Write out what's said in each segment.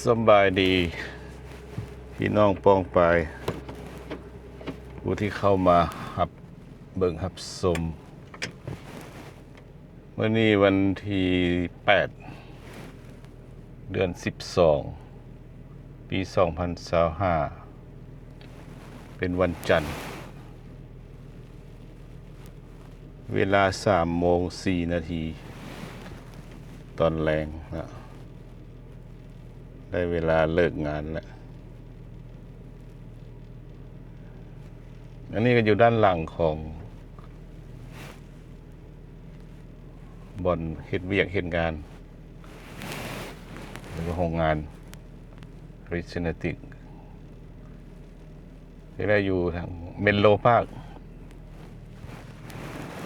ສະບາຍດີພີ່ນ້ອງປ້ອງປາຍ ຜູ້ທີ່ເຂົ້າມາຮັບເບິ່ງຮັບຊົມ. ມື້ນີ້ວັນທີແປດ ເດືອນສິບສອງ ປີສອງພັນຊາວຫ້າ ເປັນວັນຈັນ. ເວລາສາມໂມງສີ່ນາທີຕອນແລງນະ ໄດ້ເວລາເລີກງານແລ້ວ. ອັນນີ້ກໍຢູ່ດ້ານຫຼັງຂອງບ່ອນເຮັດວຽກເຮັດງານ ຫຼືວ່າໂຮງງານ Regenerative ທີ່ໄດ້ຢູ່ທາງ Menlo Park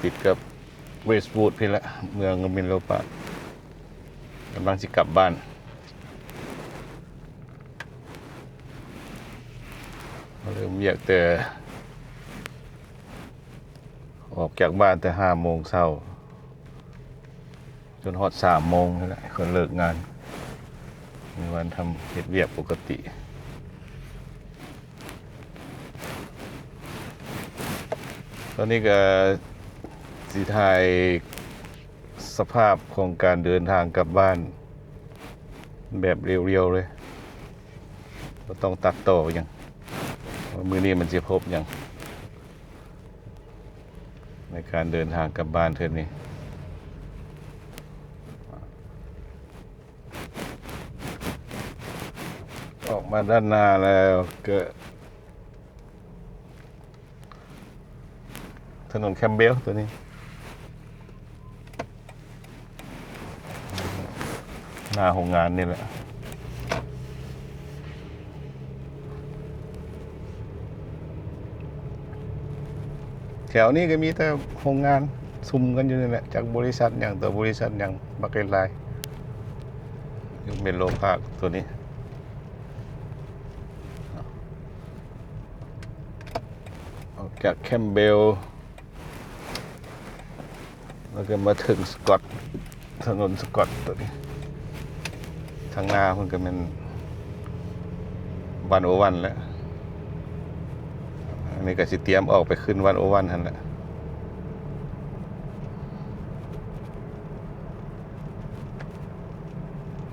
ຕິດກັບ Westwood ພີ້ແຫຼະ ເມືອງ Menlo Park. ກຳລັງຊິກັບບ້ານ ເລີ່ມວຽກແຕ່ ອອກຈາກບ້ານແຕ່ຫ້າໂມງເຊົ້າ ຈົນຮອດສາມໂມງນີ້ແຫຼະ ເພິ່ນເລີກງານ. ມີວັນທຳເຮັດວຽກປົກກະຕິ. ຕອນນີ້ກໍຊິຖ່າຍສະພາບຂອງການເດີນທາງກັບບ້ານແບບລຽວໆເລີຍ ບໍ່ຕ້ອງຕັດຕໍ່ຫຍັງ ວ່າມື້ນີ້ມັນຊິພົບຫຍັງ ໃນການເດີນທາງກັບບ້ານເທື່ອນີ້. ອອກມາດ້ານໜ້າແລ້ວກໍຖະໜົນ Campbell ຕົວນີ້. ໜ້າໂຮງງານນີ້ແຫຼະ. ແຖວນີ້ກໍມີແຕ່ໂຮງງານຊຸມກັນຢູ່ນີ້ແຫຼະ ຈັກບໍລິສັດຫຍັງ ຕົວບໍລິສັດຫຍັງ ບັກຫຼາຍໆ ຢູ່ Menlo Park ຕົວນີ້. ອອກຈາກ Campbell ແລ້ວກໍມາເຖິງ Scott ຖະໜົນ Scott ຕົວນີ້. ທາງໜ້າເພິ່ນກໍແມ່ນ one oh one ແຫຼະ. ອັນນີ້ກໍຊິຕຽມອອກໄປຂຶ້ນ one oh one ຫັ້ນແຫຼະ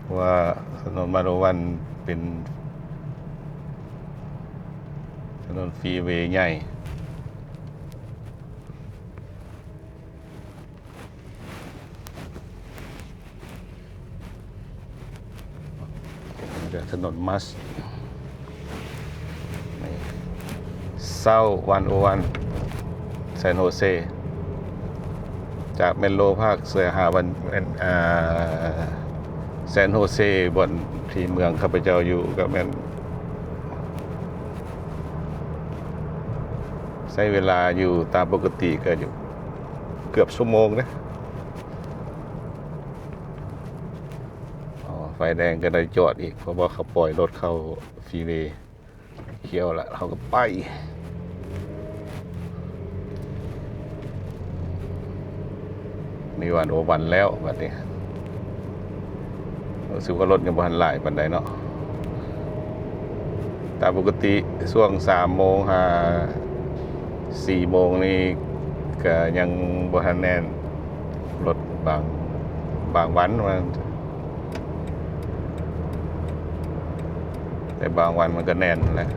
ເພາະວ່າຖະໜົນ one oh one ເປັນຖະໜົນ freeway ໃຫຍ່. ຖະໜົນ Marsh ນີ້ South one oh one San Jose ຈາກ Menlo Park ເສຍຫາວັນ ເປັນ ອ່າ San Jose ບ່ອນທີ່ເມືອງຂ້າພະເຈົ້າຢູ່ ກໍແມ່ນໃຊ້ເວລາຢູ່ຕາມປົກກະຕິກໍຢູ່ ເກືອບຊົ່ວໂມງເດ້. ອໍ ໄຟແດງກໍໄດ້ຈອດອີກ ເພາະວ່າເຂົາປ່ອຍລົດເຂົ້າ freeway ຂຽວລະ ເຮົາກໍໄປ. ນີ້ one oh one ແລ້ວບັດນີ້. ຮູ້ສຶກວ່າລົດຍັງບໍ່ທັນຫຼາຍປານໃດເນາະ. ຕາມປົກກະຕິຊ່ວງສາມໂມງຫາສີ່ໂມງນີ້ກະຍັງບໍ່ທັນແໜ້ນ ລົດບາງ ບາງວັນວ່າ ແຕ່ບາງວັນມັນກະແໜ້ນແຫຼະ.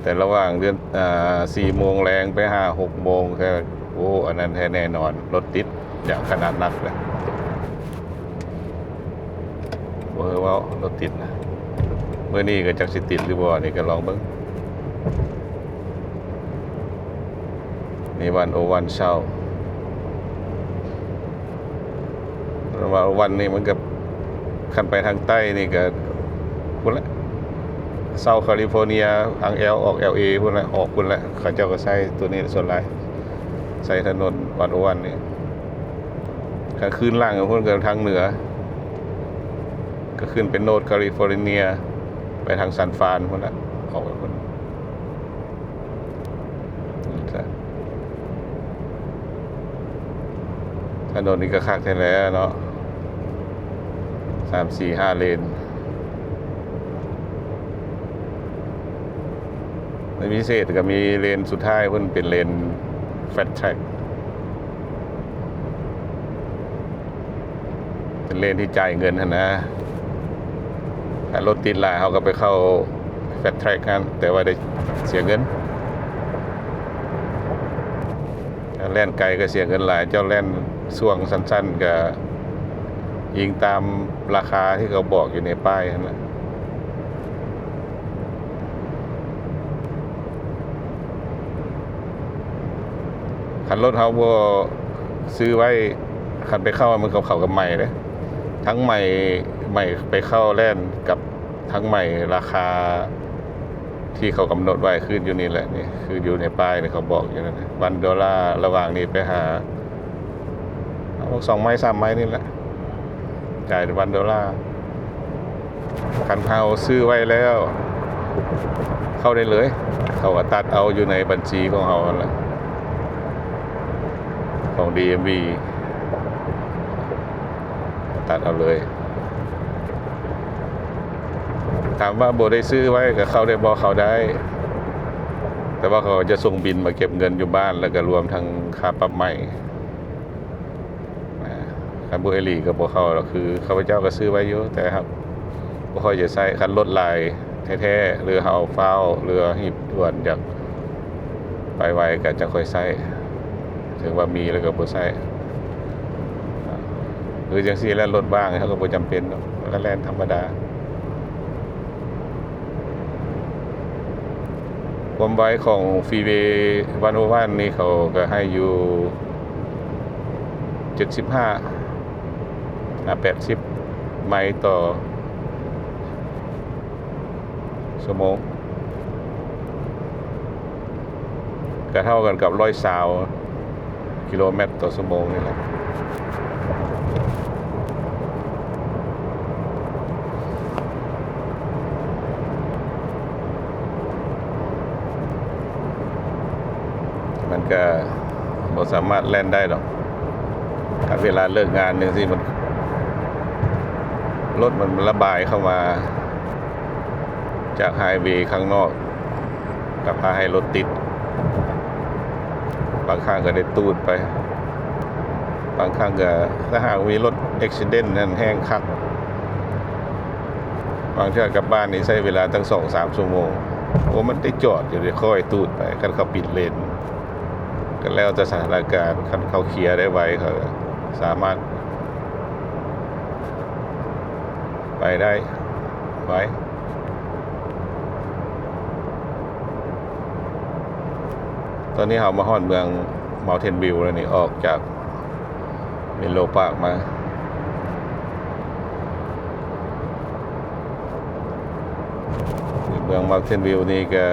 ແຕ່ລະຫວ່າງເດືອນ ອ່າ ສີ່ໂມງແລງໄປຫາຫົກໂມງ ແທ້ ໂອ້ ອັນນັ້ນແທ້ແນ່ນອນ ລົດຕິດຢ່າງຂະໜາດໜັກເລີຍ. ບໍ່ເຄີຍເວົ້າລົດຕິດນະ. ມື້ນີ້ກໍຈັກຊິຕິດຫຼືບໍ່ ນີ້ກໍລອງເບິ່ງ. ນີ້ one oh one South. ແຕ່ວ່າວັນນີ້ມັນກໍ ຄັນໄປທາງໃຕ້ນີ້ກໍພຸ້ນແຫຼະ South California ທາງ L ອອກ LA ພຸ້ນແຫຼະ ອອກພຸ້ນແຫຼະ. ເຂົາເຈົ້າກໍໃຊ້ຕົວນີ້ແຫຼະ ສ່ວນຫຼາຍໃຊ້ຖະໜົນ one oh one ນີ້. ຄັນຄືນຫຼັງພຸ້ນກໍທາງເໜືອ ກໍຂຶ້ນໄປ North California ໄປທາງ San Fran ພຸ້ນແຫຼະ ອອກໄປພຸ້ນ. ຖະໜົນນີ້ກໍຄັກແທ້ແຫຼະເນາະ ສາມ ສີ່ ຫ້າເລນ. ພິເສດກໍມີເລນສຸດທ້າຍພຸ້ນ ເປັນເລນ Fast Track ເປັນເລນທີ່ຈ່າຍເງິນຫັ້ນນະ. ຖ້າລົດຕິດຫຼາຍ ເຮົາກໍໄປເຂົ້າ Fast Track ຫັ້ນ ແຕ່ວ່າໄດ້ເສຍເງິນ. ຖ້າແລ່ນໄກກໍເສຍເງິນຫຼາຍ. ເຈົ້າແລ່ນຊ່ວງສັ້ນໆ ກໍອີງຕາມລາຄາທີ່ເຂົາບອກຢູ່ໃນປ້າຍຫັ້ນລະ. ຄັນລົດເຮົາບໍ່ຊື້ໄວ້ ຄັນໄປເຂົ້າ ມັນກໍເຂົ້າກັບໃໝ່ເດ້. ທັງໃໝ່ ໃໝ່ໄປເຂົ້າແລ່ນກັບທັງໃໝ່ ລາຄາທີ່ເຂົາກຳນົດໄວ້ຄືຢູ່ນີ້ແຫຼະ. ນີ້ຄືຢູ່ໃນປ້າຍນີ້ ເຂົາບອກຢູ່ນັ້ນນະ ວັນໂດລາ ລະຫວ່າງນີ້ໄປຫາ ເອົາສອງໄມ ສາມໄມນີ້ແຫຼະ ຈ່າຍວັນໂດລາ. ຄັນເຮົາຊື້ໄວ້ແລ້ວ ເຂົ້າໄດ້ເລີຍ ເຂົາກໍຕັດເອົາຢູ່ໃນບັນຊີຂອງເຮົາຫັ້ນແຫຼະ ຂອງ ດີເອັມວີ ຕັດເອົາເລີຍ. ຖາມວ່າບໍ່ໄດ້ຊື້ໄວ້ກໍເຂົ້າໄດ້ບໍ່? ເຂົ້າໄດ້ ແຕ່ວ່າເຂົາຈະສົ່ງບິນມາເກັບເງິນຢູ່ບ້ານ ແລ້ວກໍລວມທັງຄ່າປັບໃໝ. ອາ ຄັນບໍ່ອີ່ຫຼີກໍບໍ່ເຂົ້າດອກ. ຄືຂ້າພະເຈົ້າກໍຊື້ໄວ້ຢູ່ ແຕ່ຫາກບໍ່ຄ່ອຍຈະໃຊ້. ຄັນລົດຫຼາຍແທ້ໆ ຫຼືເຮົາຟ້າວ ຫຼືເຮົາຮີບດ່ວນ ຢາກໄປໄວ ກໍຈັ່ງຄ່ອຍໃຊ້. ເຖິງວ່າມີແລ້ວກໍບໍ່ໃຊ້ ຄືຈັ່ງຊີ້ແຫຼະ. ລົດວ່າງເຮົາກໍບໍ່ຈຳເປັນດອກ ກໍແລ່ນທຳມະດາ. ຄວາມໄວຂອງຟຣີເວ ວັນໂອວັນນີ້ ເຂົາກໍໃຫ້ຢູ່ເຈັດສິບຫ້າ ຫາ ແປດສິບໄມຕໍ່ຊົ່ວໂມງ ກໍເທົ່າກັນກັບຮ້ອຍຊາວ ກິໂລແມັດຕໍ່ຊົ່ວໂມງນີ້ແຫຼະ. ມັນກະບໍ່ສາມາດແລ່ນໄດ້ດອກ ຖ້າເວລາເລີກງານຈັ່ງຊີ້ ມັນ ລົດມັນລະບາຍເຂົ້າມາຈາກໄຮເວຂ້າງນອກ ກໍພາໃຫ້ລົດຕິດ. ບາງຄັ້ງກໍໄດ້ຕູດໄປ ບາງຄັ້ງກໍ ຖ້າຫາກມີລົດ accident ນັ້ນແຮງຄັກ ບາງເທື່ອກັບບ້ານນີ້ໃຊ້ເວລາຕັ້ງສອງສາມຊົ່ວໂມງ. ໂອ້ ມັນໄດ້ຈອດຢູ່ ໄດ້ຄ່ອຍຕູດໄປ ຄັນເຂົາປິດເລນ ກໍແລ້ວແຕ່ສະຖານະການ. ຄັນເຂົາເຄຍໄດ້ໄວ ເຂົາກໍສາມາດໄປໄດ້ໄວ. ຕອນນີ້ເຮົາມາຮອດເມືອງ Mountain View ແລ້ວນີ້ ອອກຈາກ Menlo Park ມາ. ເມືອງ Mountain View ນີ້ກໍ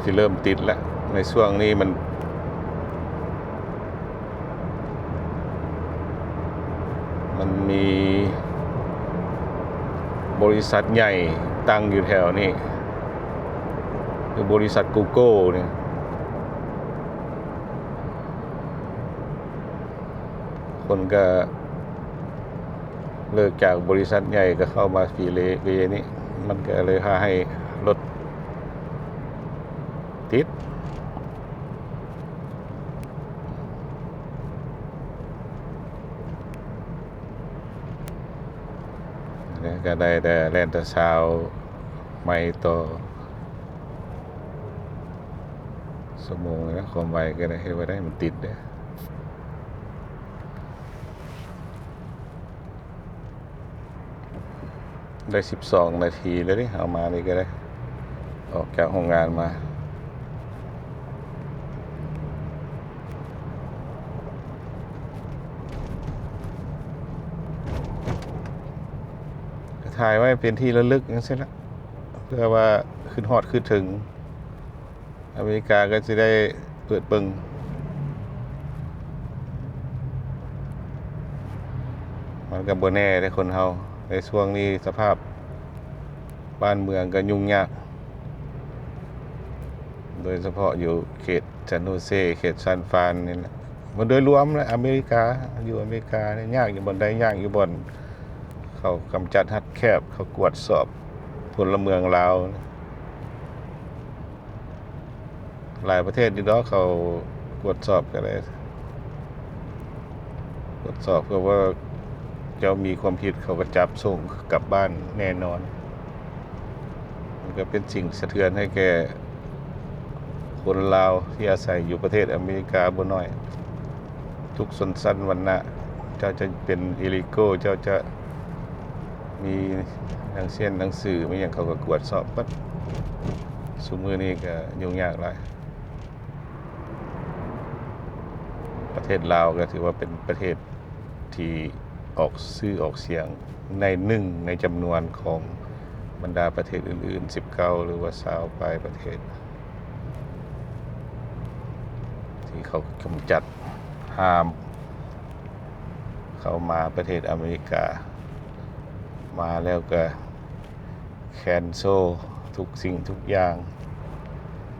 ຊິເລີ່ມຕິດແລ້ວ. ໃນຊ່ວງນີ້ມັນ ມັນມີບໍລິສັດໃຫຍ່ຕັ້ງຢູ່ແຖວນີ້ ຄືບໍລິສັດ Google ນີ້ ຄົນກໍເລີກຈາກບໍລິສັດໃຫຍ່ກໍເຂົ້າມາຟຣີເວນີ້ ມັນກໍເລີຍພາໃຫ້ລົດຕິດ. ແລ້ວກໍໄດ້ແຕ່ແລ່ນແຕ່ຊາວໄມຕໍ່ຊົ່ວໂມງແລ້ວ ຄວາມໄວກໍໄດ້ ເຮັດບໍ່ໄດ້ ມັນຕິດເດ້. ໄດ້ສິບສອງນາທີແລ້ວເດ້ ເຮົາມານີ້ກໍໄດ້ ອອກຈາກໂຮງງານມາ ກໍຖ່າຍໄວ້ເປັນທີ່ລະລຶກຈັ່ງຊີ້ລະ ເພື່ອວ່າຄິດຮອດຄິດເຖິງ. ອາເມລິກາກໍຊິໄດ້ເປີດເບິ່ງ. ມັນກໍບໍ່ແນ່ເດ້ຄົນເຮົາ ໃນຊ່ວງນີ້ສະພາບບ້ານເມືອງກໍຫຍຸ້ງຍາກ ໂດຍສະເພາະຢູ່ເຂດຊານໂຮເຊ ເຂດຊານຟານນີ້ແຫຼະ. ມັນໂດຍລວມແຫຼະ ອາເມລິກາ ຢູ່ອາເມລິການີ້ຍາກຢູ່ບ່ອນໃດ ຍາກຢູ່ບ່ອນ ເຂົາກຳຈັດຮັດແຄບ, ເຂົາກວດສອບພົນລະເມືອງລາວ. ຫຼາຍປະເທດຢູ່ດອກ ເຂົາກວດສອບກໍໄດ້, ກວດສອບເພື່ອວ່າເຈົ້າມີຄວາມຜິດ ເຂົາກໍຈັບສົ່ງກັບບ້ານແນ່ນອນ. ມັນກໍເປັນສິ່ງສະເທືອນໃຫ້ແກ່ຄົນລາວທີ່ອາໄສຢູ່ປະເທດອາເມລິກາບໍ່ໜ້ອຍ. ທຸກຊົນຊັ້ນວັນນະ, ເຈົ້າຈະເປັນ illegal ເຈົ້າຈະມີໜັງເຊັນໜັງສື ມີຫຍັງ ເຂົາກໍກວດສອບເບິດ. ຊຸມື້ນີ້ກໍຫຍຸ້ງຍາກຫຼາຍ. ປະເທດລາວກໍຖືວ່າເປັນປະເທດທີ່ອອກຊື່ອອກສຽງໃນໜຶ່ງໃນຈຳນວນຂອງບັນດາປະເທດອື່ນໆ ສິບເກົ້າ ຫຼືວ່າຊາວປາຍປະເທດ ທີ່ເຂົາກຳຈັດ ຫ້າມເຂົ້າມາປະເທດອາເມລິກາ, ມາແລ້ວກໍ cancel ທຸກສິ່ງທຸກຢ່າງ,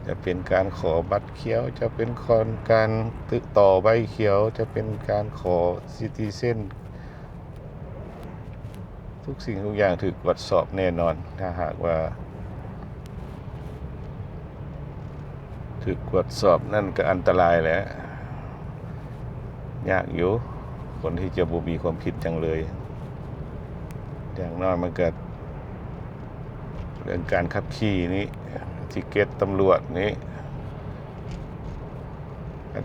ຈະເປັນການຂໍບັດຂຽວ, ຈະເປັນການ ການຕໍ່ໃບຂຽວ, ຈະເປັນການຂໍ citizen, ທຸກສິ່ງທຸກຢ່າງຖືກກວດສອບແນ່ນອນ. ຖ້າຫາກວ່າຖືກກວດສອບນັ້ນກໍອັນຕະລາຍແຫຼະ, ຍາກຢູ່ ຄົນທີ່ຈະບໍ່ມີຄວາມຜິດຫຍັງເລີຍ. ຢ່າງໜ້ອຍມັນກໍ ເລື່ອງການຂັບຂີ່ນີ້ ຕິເກັດຕຳຫຼວດນີ້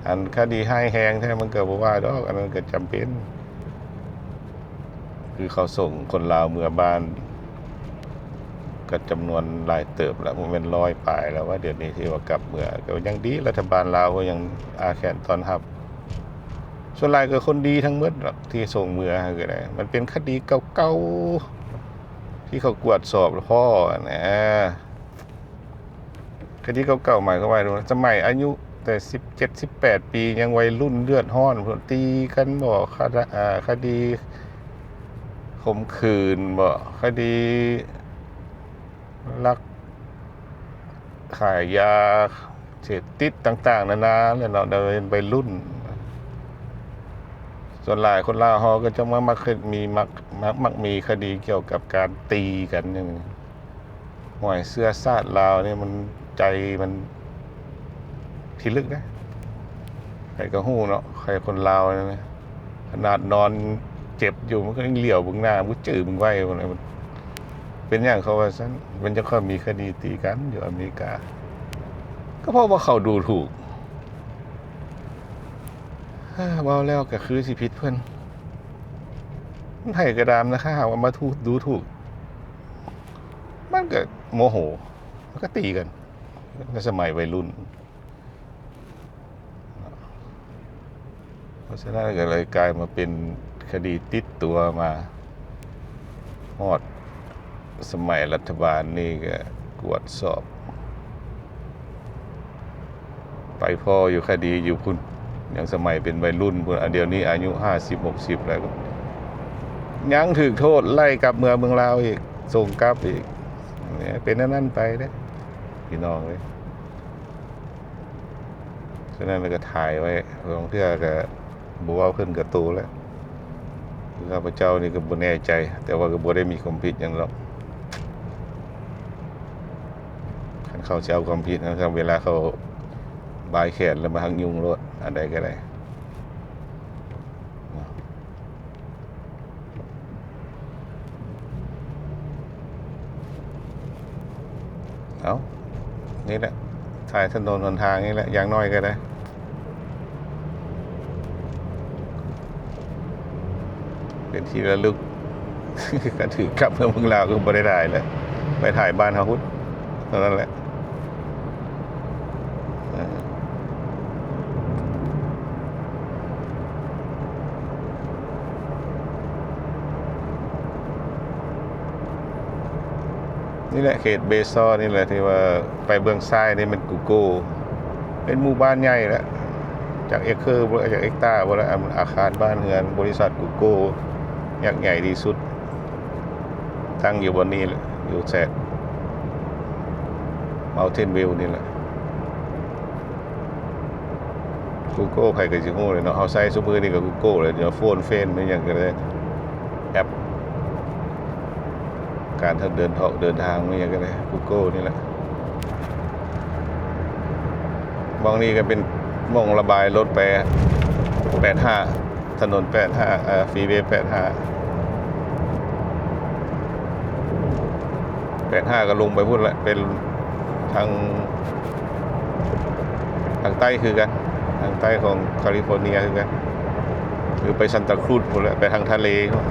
ອັນຄະດີຮ້າຍແຮງແທ້ມັນກໍບໍ່ວ່າດອກ, ອັນນັ້ນກໍຈຳເປັນ. ຄືເຂົາສົ່ງຄົນລາວເມືອບ້ານກໍຈຳນວນຫຼາຍເຕີບແລ້ວ, ບໍ່ແມ່ນຮ້ອຍປາຍແລ້ວວ່າ ດຽວນີ້ທີ່ວ່າກັບເມືອ. ກໍຍັງດີ ລັດຖະບານລາວກໍຍັງອ້າແຂນຕ້ອນຮັບ. ສ່ວນຫຼາຍກໍຄົນດີທັງໝົດດອກທີ່ສົ່ງເມືອຫັ້ນກໍໄດ້, ມັນເປັນຄະດີເກົ່າໆ ທີ່ເຂົາກວດສອບພໍ້ຫັ້ນນະ. ຄະດີເກົ່າໆ ໝາຍຄວາມວ່າ ສະໄໝອາຍຸແຕ່ສິບເຈັດ ສິບແປດປີ ຍັງໄວລຸ້ນເລືອດຮ້ອນພຸ້ນ, ຕີກັນບໍ, ຄະ ອາ ຄະດີຂົ່ມຂືນບໍ, ຄະດີລັກຂາຍຢາເສບຕິດຕ່າງໆນານາແຫຼະເນາະ, ໄວລຸ້ນ. ສ່ວນຫຼາຍຄົນລາວເຮົາກໍຈະມາມັກມີ ມັກ ມັກ ມັກມີຄະດີກ່ຽວກັບການຕີກັນ. ຫວຍ ເຊື້ອຊາດລາວນີ້ມັນ ໃຈມັນພິລຶກເດ້. ໃຜກໍຮູ້ເນາະ ໃຜຄົນລາວນີ້ນະ ຂະໜາດນອນເຈັບຢູ່ ມັນກໍຍັງຫຼຽວເບິ່ງໜ້າ ບໍ່ຈື່ເບິ່ງໄວ. ເປັນຫຍັງເຂົາວ່າຊັ້ນ? ມັນຈັ່ງຄ່ອຍມີຄະດີຕີກັນຢູ່ອາເມລິກາ, ກໍເພາະວ່າເຂົາດູຖູກ. ເວົ້າແລ້ວກໍຄືຊິຜິດເພິ່ນ. ໃຜກໍຕາມນະ ຖ້າຫາກວ່າມາຖູກ ດູຖູກ ມັນກໍໂມໂຫ ມັນກໍຕີກັນໃນສະໄໝໄວລຸ້ນ. ເພາະສະນັ້ນກໍເລີຍກາຍມາເປັນຄະດີຕິດຕົວມາຮອດສະໄໝລັດຖະບານນີ້ ກໍກວດສອບ ໄປພໍ້ຢູ່ຄະດີຢູ່ພຸ້ນ, ຍັງສະໄໝເປັນໄວລຸ້ນພຸ້ນ, ອັນດຽວນີ້ອາຍຸຫ້າສິບ ຫົກສິບແລ້ວ ຍັງຖືກໂທດໄລ່ກັບເມືອເມືອງລາວອີກ, ສົ່ງກັບອີກ. ເປັນແນວນັ້ນໄປເດ້ພີ່ນ້ອງເອີຍ. ສະນັ້ນລະກະຖ່າຍໄວ້, ລາງເທື່ອກະບໍ່ເວົ້າຂຶ້ນກະໂຕແລ້ວ. ຄືຂ້າພະເຈົ້ານີ້ກໍບໍ່ແນ່ໃຈ, ແຕ່ວ່າກໍບໍ່ໄດ້ມີຄວາມຜິດຫຍັງດອກ. ຄັນເຂົາຊິເອົາຄວາມຜິດນະ, ເວລາເຂົາບາຍແຂນແລ້ວມາຫັກຍຸງໂລດ, ອັນໃດກໍໄດ້. ເອົາ ນີ້ແຫຼະ ຖ່າຍຖະໜົນຫົນທາງນີ້ແຫຼະ, ຢ່າງໜ້ອຍກໍໄດ້ ເປັນທີ່ລະລຶກ. ຄັນຖືກກັບເມືອເມືອງລາວກໍບໍ່ໄດ້ຖ່າຍແຫຼະ, ໄປຖ່າຍບ້ານເຮົາພຸ້ນເທົ່ານັ້ນແຫຼະ. ນີ້ແຫຼະ ເຂດເບຊໍນີ້ແຫຼະ ທີ່ວ່າໄປເບື້ອງຊ້າຍນີ້ແມ່ນກູໂກ, ເປັນໝູ່ບ້ານໃຫຍ່ແຫຼະ, ຈັກເອເຄີບໍ່ ຈັກເຮັກຕາບໍ່ລະ, ອາຄານບ້ານເຮືອນບໍລິສັດກູໂກ ຍັກໃຫຍ່ທີ່ສຸດ ຕັ້ງຢູ່ບ່ອນນີ້ແຫຼະ ຢູ່ແຖບ Mountain View ນີ້ແຫຼະ. Google ໃຜກໍຊິຮູ້ແຫຼະເນາະ, ເຮົາໃຊ້ຊຸມື້ນີ້ກໍ Google ແຫຼະເນາະ, ໂຟນເຟນແມ່ນຫຍັງກໍໄດ້, ແອັບ ການເດີນທາງ ເດີນທາງນີ້ກໍໄດ້ Google ນີ້ແຫຼະ. ໝ່ອງນີ້ກໍເປັນໝ່ອງລະບາຍລົດໄປແປດຫ້າ ຖະໜົນແປດຫ້າ ເອີ Freeway ແປດຫ້າ ແປດຫ້າ ກໍລົງໄປພຸ້ນແຫຼະ ເປັນທາງ ທາງໃຕ້ຄືກັນ ທາງໃຕ້ຂອງຄາລິຟໍເນຍຄືກັນ ຄືໄປຊັນຕາຄຣູດພຸ້ນແຫຼະ ໄປທາງທະເລເນາະ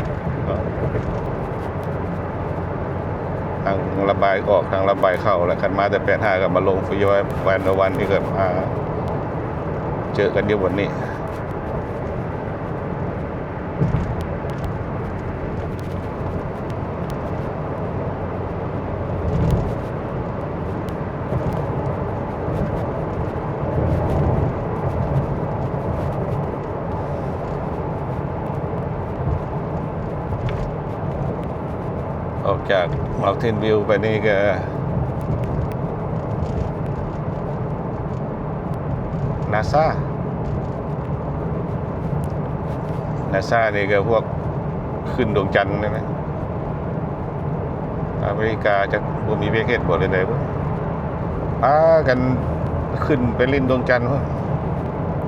ທາງລະບາຍອອກ ທາງລະບາຍເຂົ້າ ແລະ ຄັນມາແຕ່ແປດຫ້າກໍມາລົງຟຣີເວແປດຫ້າ ນີ້ກໍ ອ່າ ເຈີກັນຢູ່ບ່ອນນີ້. ອອກຈາກ Mountain View ໄປນີ້ກໍ NASA NASA ນີ້ກໍພວກຂຶ້ນດວງຈັນນີ້ນະ ອາເມລິກາຈັກບໍ່ມີວຽກເຮັດບໍ່ ຫຼືໃດ ພາກັນຂຶ້ນໄປຫຼິ້ນດວງຈັນພຸ້ນ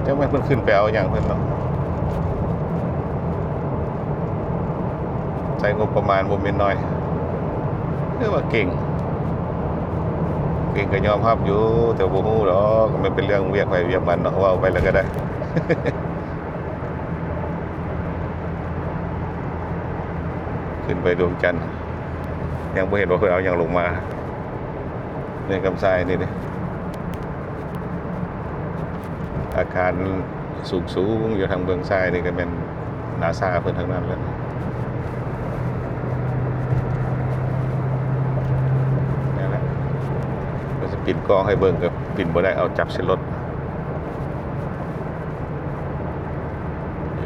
ຈັກແມ່ນເພິ່ນຂຶ້ນໄປເອົາຫຍັງເພິ່ນເນາະ. ໃຊ້ງົບປະມານບໍ່ແມ່ນນ້ອຍ ຖືວ່າເກັ່ງ ເກັ່ງກໍຍອມຮັບຢູ່ ແຕ່ບໍ່ຮູ້ດອກ ມັນເປັນເລື່ອງວຽກໃຜວຽກມັນເນາະ ເວົ້າໄປແລ້ວກໍໄດ້ ຂຶ້ນໄປດວງຈັນ ຍັງບໍ່ເຫັນວ່າເພິ່ນເອົາຫຍັງລົງມາ ໃນກຳຊາຍນີ້ເດ້ ອາຄານ ສູງໆ ຢູ່ທາງເບື້ອງຊ້າຍນີ້ກໍແມ່ນ NASA ເພິ່ນທັງນັ້ນແຫຼະ ນັ້ນແຫຼະ ກໍຊິປິ່ນກ້ອງໃຫ້ເບິ່ງ ກໍປິ່ນບໍ່ໄດ້ ເອົາຈັບໃສ່ລົດ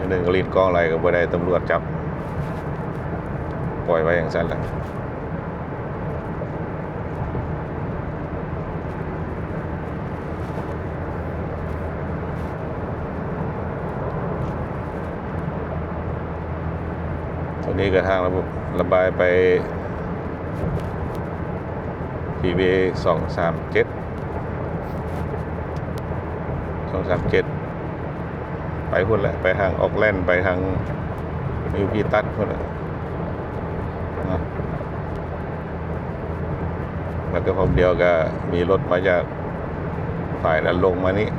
ໜຶ່ງ ຫຼິ້ນກ້ອງໄຫຼກໍບໍ່ໄດ້ ຕຳຫຼວດຈັບ ປ່ອຍໄວ້ຈັ່ງຊັ້ນແຫຼະ. ຕົວນີ້ກໍທາງລະບາຍໄປ Freeway ສອງສາມເຈັດ ສອງສາມເຈັດ ໄປພຸ້ນແຫຼະ ໄປທາງ Oakland ໄປທາງ Milpitas ພຸ້ນແຫຼະເນາະ. ແລ້ວກໍພວກດຽວກໍມີລົດມາຈາກຝ່າຍນັ້ນລົງມານີ້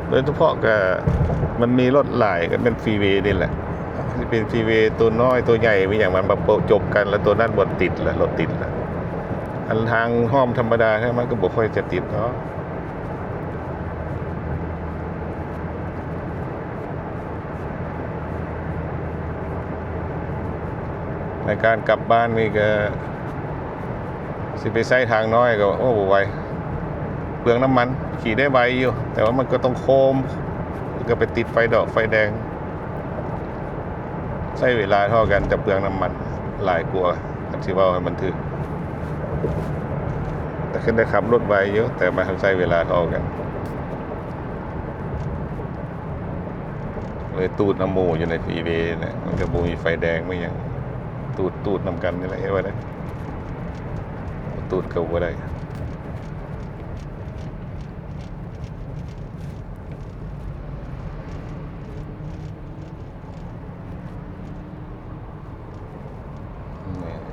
ໂດຍສະເພາະກໍມັນມີລົດຫຼາຍ ກໍແມ່ນ Freeway ນີ້ແຫຼະ ຊິເປັນ Freeway ຕົວນ້ອຍຕົວໃຫຍ່ ມີຫຍັງມັນມາໂປະຈົບກັນ ແລ້ວຕົວນັ້ນບໍ່ຕິດລະ ລົດຕິດລະ ອັນທາງອ້ອມທຳມະດາ ມັນກໍບໍ່ຄ່ອຍຈະຕິດດອກ. ໃນການກັບບ້ານນີ້ກໍຊິໄປໃຊ້ທາງນ້ອຍກໍ ໂອ້ ບໍ່ໄຫວ ເປືອງນ້ຳມັນ. ຂີ່ໄດ້ໄວຢູ່ ແຕ່ວ່າມັນກໍຕ້ອງໂຄ້ງ ແລ້ວກໍໄປຕິດໄຟດອກໄຟແດງ ໃຊ້ເວລາເທົ່າກັນ ແຕ່ເປືອງນ້ຳມັນຫຼາຍກວ່າ ຄັນຊິເວົ້າໃຫ້ມັນຖືກ. ແຕ່ຄັນໄດ້ຂັບລົດໄວຢູ່ ແຕ່ມັນໃຊ້ເວລາເທົ່າກັນ. ເລີຍຕູດນຳໝູ່ຢູ່ໃນຟຣີເວນີ້ແຫຼະ ມັນກໍບໍ່ມີໄຟແດງມີຫຍັງ ຕູດ ຕູດນຳກັນນີ້ແຫຼະ ເຮັດວ່າໄດ້ ຕູດກໍບໍ່ໄດ້.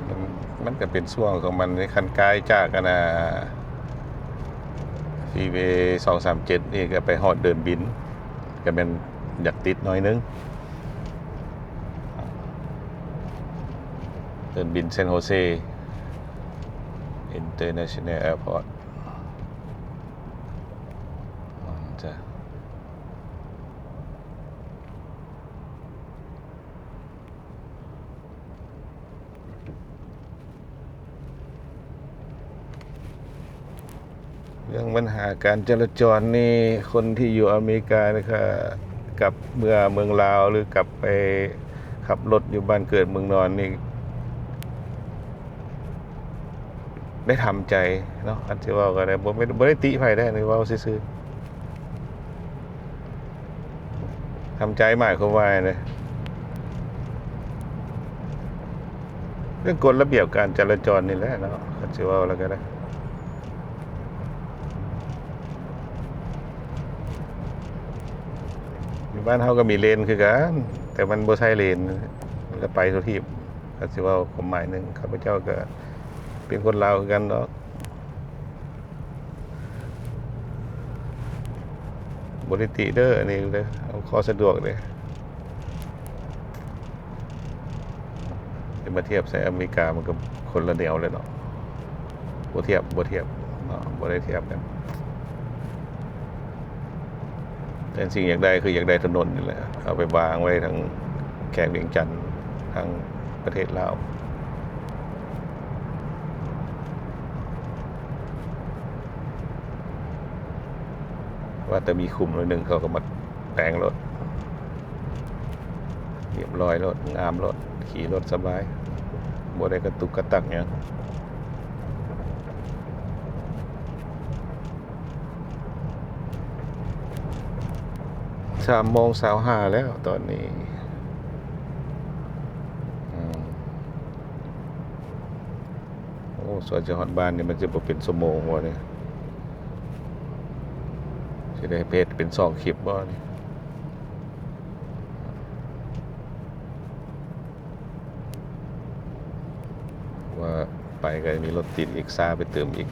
ມັນ ມັນກໍເປັນຊ່ວງຂອງມັນເດ້ ຄັນກາຍຈາກອັນນ່າ ຟຣີເວສອງສາມເຈັດນີ້ກໍໄປຮອດເດີ່ນບິນ ກໍແມ່ນຢາກຕິດໜ້ອຍໜຶ່ງ ເດີ່ນບິນ San Jose International Airport. ເລື່ອງບັນຫາການຈະລາຈອນນີ້ ຄົນທີ່ຢູ່ອາເມລິການີ້ ກໍກັບເມືອເມືອງລາວ ຫຼື ກັບໄປຂັບລົດຢູ່ບ້ານເກີດເມືອງນອນນີ້ ໄດ້ທຳໃຈເນາະ ຄັນຊິເວົ້າກໍໄດ້ ບໍ່ແມ່ນ ບໍ່ໄດ້ຕິໃຜເດ້ ອັນນີ້ເວົ້າຊື່ໆ. ທຳໃຈໝາຍຄວາມວ່າໃດ? ເລື່ອງກົດລະບຽບການຈະລາຈອນນີ້ແຫຼະເນາະ ຄັນຊິເວົ້າແລ້ວກໍໄດ້. ຢູ່ບ້ານເຮົາກໍມີເລນຄືກັນ ແຕ່ມັນບໍ່ໃຊ້ເລນ ມັນກໍໄປທົ່ວທີບ. ກໍຊິເວົ້າຄວາມໝາຍໜຶ່ງ ຂ້າພະເຈົ້າກໍເປັນຄົນລາວຄືກັນດອກ ບໍ່ໄດ້ຕິເດີ ອັນນີ້ເດີ ເອົາຂໍ້ສະດວກເດ້. ຈະມາທຽບໃສ່ອາເມລິກາ ມັນກໍຄົນລະແນວເລີຍເນາະ ບໍ່ທຽບ ບໍ່ທຽບເນາະ ບໍ່ໄດ້ທຽບກັນ. ແຕ່ສິ່ງຢາກໄດ້ຄືຢາກໄດ້ຖະໜົນນີ້ແຫຼະ ເອົາໄປວາງໄວ້ທາງແຂວງວຽງຈັນ ທາງປະເທດລາວ ວ່າແຕ່ມີຂຸມໜ້ອຍໜຶ່ງ ເຂົາກໍມາແປງໂລດ ຮຽບຮ້ອຍໂລດ ງາມໂລດ ຂີ່ລົດສະບາຍ ບໍ່ໄດ້ກະຕຸກກະຕັກຫຍັງ. ສາມໂມງຊາວຫ້າແລ້ວຕອນນີ້. ອືມ ໂອ້ ສວນຈະຮອດບ້ານນີ້ ມັນຈະບໍ່ເປັນຊົ່ວໂມງບໍ່ນີ້? ຊິໄດ້ເຮັດເປັນສອງຄລິບບໍ່ນີ້? ວ່າໄປກໍມີລົດຕິດອີກ ຊ້າໄປຕື່ມອີກ.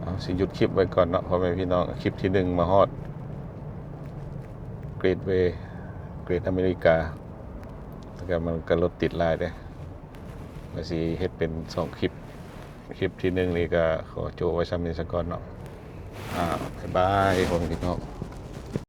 ເອົາ ຊິຢຸດຄລິບໄວ້ກ່ອນເນາະ ພໍ່ແມ່ພີ່ນ້ອງ. ຄລິບທີໜຶ່ງມາຮອດ Great Way Great America ແລ້ວກໍມັນກໍລົດຕິດຫຼາຍເດ້ ວ່າຊິເຮັດເປັນສອງຄລິບ. ຄລິບທີໜຶ່ງນີ້ກໍຂໍໂຈະໄວ້ຊ່ຳນີ້ສາກ່ອນເນາະ. ອ່າ ບາຍບາຍ ພໍ່ແມ່ພີ່ນ້ອງ.